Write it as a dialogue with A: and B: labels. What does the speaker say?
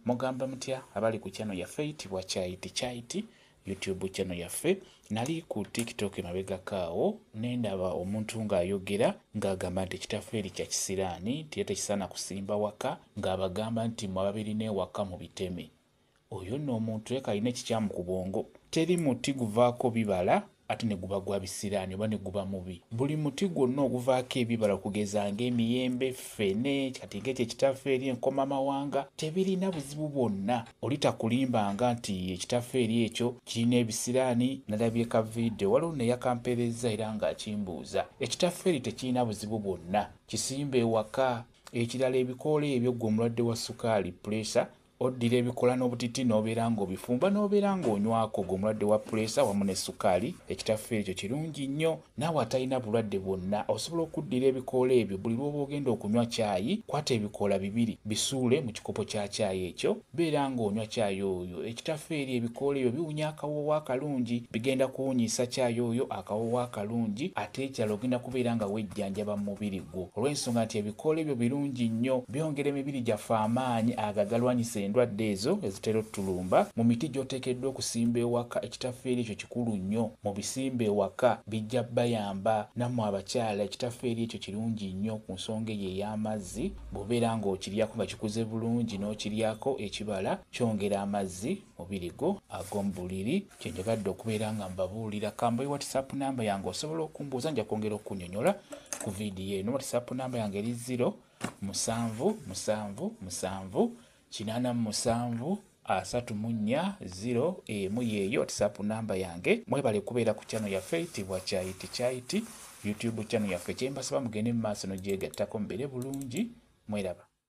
A: Mugamba mutya abali ku channel yaffe eyitibwa Kyayiti Kyayiti YouTube channel yaffe. Nali ku TikTok emabegako awo ne ndaba omuntu ng'ayogera ng'agamba nti ekitafeeri kya kisiraani nti era tekisaana kusimba waka, ng'abagamba nti mwe ababirina ewaka mubiteme. Oyo nno omuntu leka alina ekikyamu ku bwongo. Teri muti guvaako bibala ate ne guba gwa bisiraani oba ne guba mubi. Buli muti gwonna oguvaako ebibala okugeza ng'emiyembe, ffene, kati ng'ekyo ekitafeeri, enkomamawanga, tebirina buzibu bwonna. Oli takulimbanga nti ekitafeeri ekyo kirina ebisiraani. Nalabye ka vidiyo, waliwo nno eyakampeerezza era ng'akimbuuza. Ekitafeeri tekirina buzibu bwonna, kisimbe ewaka. Ekirala ebikoola ebyo ggwe omulwadde wa ssukaali, puleesa, Oddira ebikola n'obutiti n'obeera ng'obifumba n'obeera ng'onywako gwe omulwadde wa puleesa wamu ne ssukaali. Ekitaffe ekyo kirungi nnyo. Naawe atalina bulwadde bwonna osobola okuddira ebikoola ebyo buli lw'oba ogenda okunywa caayi, kwata ebikoola bibiri bisuule mu kikopo kya caayi ekyo, beera ng'onywa caayi oyo. Ekitaffe eri ebikoola ebyo biwunya akawoowo akalungi, bigenda kuwunyisa caayi oyo akawoowo akalungi ate ekirala ogenda kubeera nga wejjanjaba mu mubiri gwo olw'ensonga nti ebikoola ebyo birungi nnyo, byongera emibiri gyaffe amaanyi ago agalwanyisa endwadde ezo ezitera ottulumba. Mu miti gy'oteekeddwa okusimba ewaka, ekitafeeri ekyo kikulu nnyo. Mubisimbe ewaka, bijja bayamba. Nammwe abakyala, ekitafeeri ekyo kirungi nnyo ku nsonga eyo ey'amazzi. Bw'obeera ng'okiryako nga kikuze bulungi n'okiryako ekibala, kyongera amazzi mubiri gwo ag'omu buliri. Kye njagadde okubeera nga mbabuulira. Kambawe WhatsApp namba yange osobola okumbuuza, nja kwongera okukunyonyola ku vidiyo eno. WhatsApp namba yange eri 0 7 7 7 87 34 0 emu yeeyo WhatsApp namba yange. Mwebale kubeera ku channel yaffe eyitibwa Kyayiti Kyayiti YouTube channel yaffe. Kye mbasaba mugende mu maaso n'ogyegattako mubeere bulungi. Mweraba.